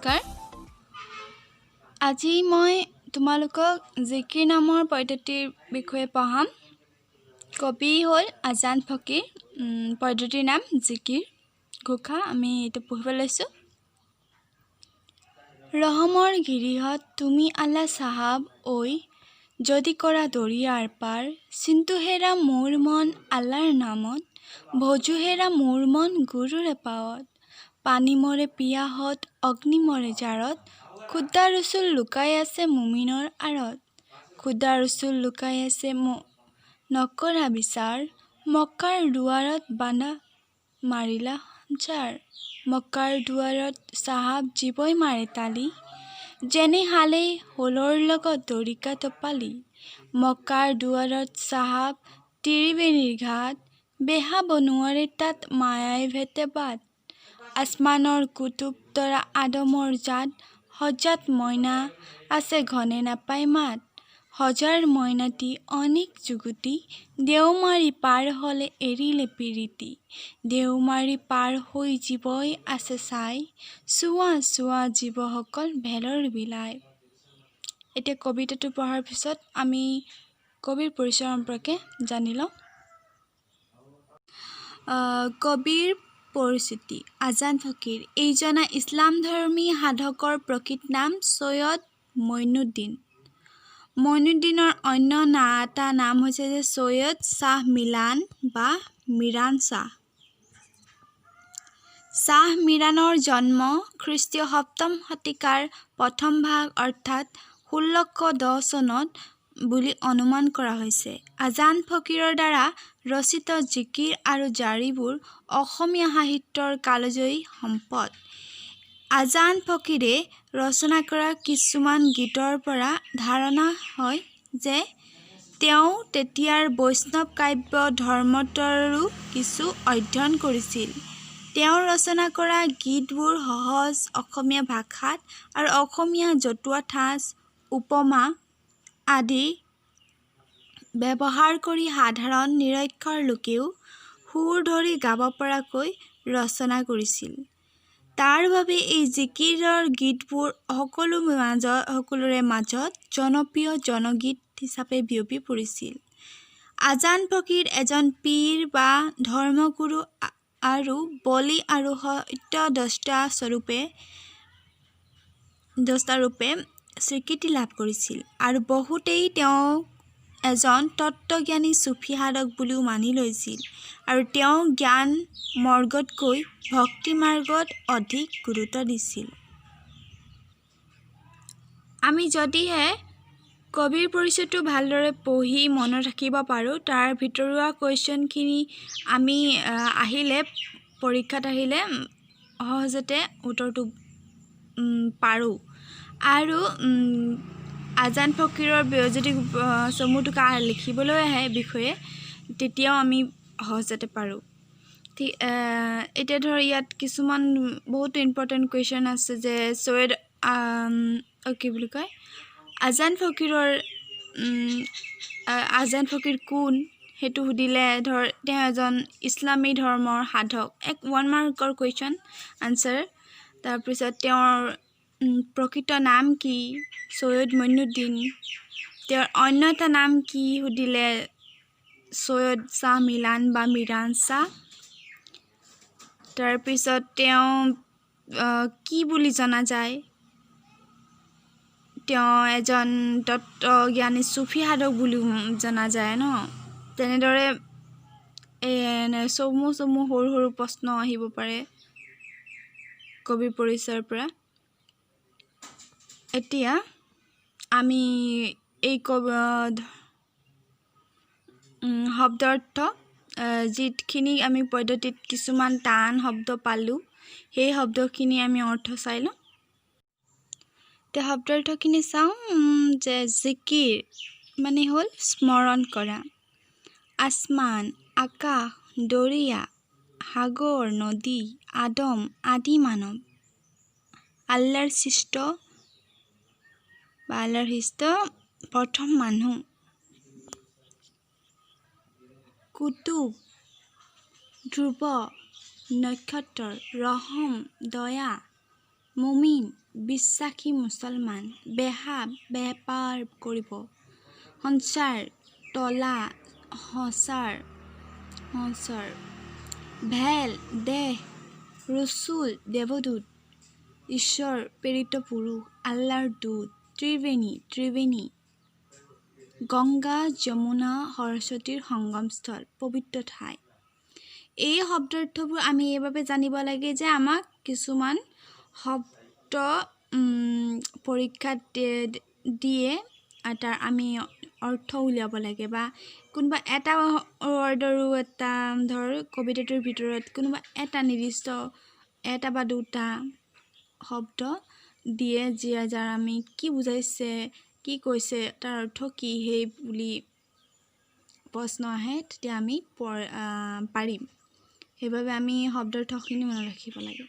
নমস্কাৰ। আজি মই তোমালোকক জিকিৰ নামৰ পদ্ধতিৰ বিষয়ে পঢ়াম। কবি হ'ল আজান ফকীৰ। পদ্ধতিৰ নাম জিকিৰ ঘোষা। আমি এইটো পঢ়িব লৈছোঁ। ৰহমৰ গিৰিহত তুমি আল্লা চাহাব ঐ, যদি কৰা দৰিয়াৰ পাৰ, চিন্তু হেৰা মোৰ মন আল্লাৰ নামত, ভজো হেৰা মোৰ মন গুৰুৰে পাৱত। পানী মৰে পিয়াহত, অগ্নি মৰে জাৰত, খুদা ৰচুল লুকাই আছে মুমিনৰ আঁৰত। খুদা ৰচুল লুকাই আছে নকৰা বিচাৰ, মক্কাৰ দুৱাৰত বান্ধা মাৰিলা সঞ্চাৰ। মক্কাৰ দুৱাৰত চাহাব জীৱই মাৰে তালি, যেনে হালে হোলৰ লগত দৰিকা টপালি। মক্কাৰ দুৱাৰত চাহাব তিৰিবে নিৰ্ঘাত, বেহাব নোৱাৰে তাত মায়াই ভেটে বাট। আসমানৰ কুতুব তৰা আদমৰ জাত, সজাত মইনা আছে ঘনে নাপায় মাত। সজাৰ মইনাটি অনেক যুগুতি, দেও মাৰি পাৰ হ'লে এৰিলে পিৰিতি। দেও মাৰি পাৰ হৈ জীৱই আছে চাই, চোৱা চোৱা জীৱসকল ভেলৰ বিলাই। এতিয়া কবিতাটো পঢ়াৰ পিছত আমি কবিৰ পৰিচয় সম্পৰ্কে জানি লওঁ। কবিৰ পৰিচিতি: আজান ফকীৰ। এইজনা ইছলামধৰ্মী সাধকৰ প্ৰকৃত নাম চৈয়দ মইনুদ্দিন। মইনুদ্দিনৰ অন্য এটা নাম হৈছে যে চৈয়দ শ্বাহ মিলান বা মিৰান শ্বাহ। শ্বাহ মিৰানৰ জন্ম খ্ৰীষ্টীয় সপ্তম শতিকাৰ প্ৰথম ভাগ, অৰ্থাৎ 1610 চনত বুলি অনুমান কৰা হৈছে। আজান ফকীৰৰ দ্বাৰা ৰচিত জিকিৰ আৰু জাৰিবোৰ অসমীয়া সাহিত্যৰ কালজয়ী সম্পদ। আজান ফকীৰে ৰচনা কৰা কিছুমান গীতৰ পৰা ধাৰণা হয় যে তেওঁ তেতিয়াৰ বৈষ্ণৱ কাব্য ধৰ্মতত্ত্বৰো কিছু অধ্যয়ন কৰিছিল। তেওঁ ৰচনা কৰা গীতবোৰ সহজ অসমীয়া ভাষাত আৰু অসমীয়া জতুৱা ঠাঁচ, উপমা আদি ব্যৱহাৰ কৰি সাধাৰণ নিৰক্ষৰ লোকেও সুৰ ধৰি গাব পৰাকৈ ৰচনা কৰিছিল। তাৰ বাবে এই জিকিৰৰ গীতবোৰ সকলোৰে মাজত জনপ্ৰিয় জনগীত হিচাপে বিয়পি পৰিছিল। আজান ফকীৰ এজন পীৰ বা ধৰ্মগুৰু আৰু বলি আৰু সত্যদ্ৰষ্টা ৰূপে স্বীকৃতি লাভ কৰিছিল আৰু বহুতেই তেওঁক এজন তত্ত্বজ্ঞানী চুফী সাধক বুলিও মানি লৈছিল আৰু তেওঁ জ্ঞান মাৰ্গতকৈ ভক্তি মাৰ্গত অধিক গুৰুত্ব দিছিল। আমি যদিহে কবিৰ পৰিচয়টো ভালদৰে পঢ়ি মনত ৰাখিব পাৰোঁ, তাৰ ভিতৰুৱা কুৱেশ্যনখিনি আমি আহিলে, পৰীক্ষাত আহিলে সহজতে উত্তৰটো পাৰোঁ। আৰু আজান ফকীৰৰ যদি চমু টোকা লিখিবলৈ আহে বিষয়ে, তেতিয়াও আমি সহজতে পাৰোঁ। ঠিক এতিয়া ধৰ ইয়াত কিছুমান বহুত ইম্পৰ্টেণ্ট কুৱেশ্যন আছে যে চৈয়দ কি বুলি কয়, আজান ফকীৰৰ আজান ফকীৰ কোন সেইটো সুধিলে, ধৰ তেওঁ এজন ইছলামী ধৰ্মৰ সাধক, এক ওৱান মাৰ্কৰ কুৱেশ্যন আনচাৰ। তাৰপিছত তেওঁৰ প্ৰকৃত নাম কি? চৈয়দ মইনুদ্দিন। তেওঁৰ অন্য এটা নাম কি সুধিলে, চৈয়দ শ্বাহ মিলান বা মিৰান শ্বাহ। তাৰপিছত তেওঁ কি বুলি জনা যায়? তেওঁ এজন তত্ত্বজ্ঞানী চুফী সাধক বুলিও জনা যায় ন। তেনেদৰে চমু চমু সৰু সৰু প্ৰশ্ন আহিব পাৰে কবিৰ পৰিচয়ৰ পৰা। এতিয়া আমি এই শব্দাৰ্থ, যিখিনি আমি পদ্ধতিত কিছুমান টান শব্দ পালোঁ, সেই শব্দখিনি আমি অৰ্থ চাই লওঁ। এতিয়া শব্দাৰ্থখিনি চাওঁ যে জিকিৰ মানে হ'ল স্মৰণ কৰা, আসমান আকাশ, দৰিয়া সাগৰ, নদী, আদম আদি মানৱ, আল্লাৰ সৃষ্ট বা আল্লাৰ সৃষ্ট প্ৰথম মানুহ, কুতুব ধ্ৰুৱ নক্ষত্ৰ, ৰহম দয়া, মুমিন, বিশ্বাসী মুছলমান। বেহা, বেপাৰ কৰিব। সঞ্চাৰ, তলা, সঁচাৰ, সঞ্চাৰ। ভেল, দেহ। ৰচুল, দেৱদূত। ঈশ্বৰ প্ৰেৰিত পুৰুষ, আল্লাৰ দূত। ত্ৰিবেণী, ত্ৰিবেণী, গংগা, যমুনা, সৰস্বতীৰ সংগমস্থল, পবিত্ৰ ঠাই। এই শব্দাৰ্থবোৰ আমি এইবাবে জানিব লাগে যে আমাক কিছুমান শব্দ পৰীক্ষাত দিয়ে আৰু তাৰ আমি অৰ্থ উলিয়াব লাগে বা কোনোবা এটা ৱৰ্ডৰো এটা ধৰ কবিতাটোৰ ভিতৰত কোনোবা এটা নিৰ্দিষ্ট এটা বা দুটা শব্দ দিয়ে, যি যাৰ আমি কি বুজাইছে, কি কৈছে, তাৰ অৰ্থ কি, সেই বুলি প্ৰশ্ন আহে, তেতিয়া আমি পাৰিম। সেইবাবে আমি শব্দাৰ্থখিনি মনত ৰাখিব লাগে।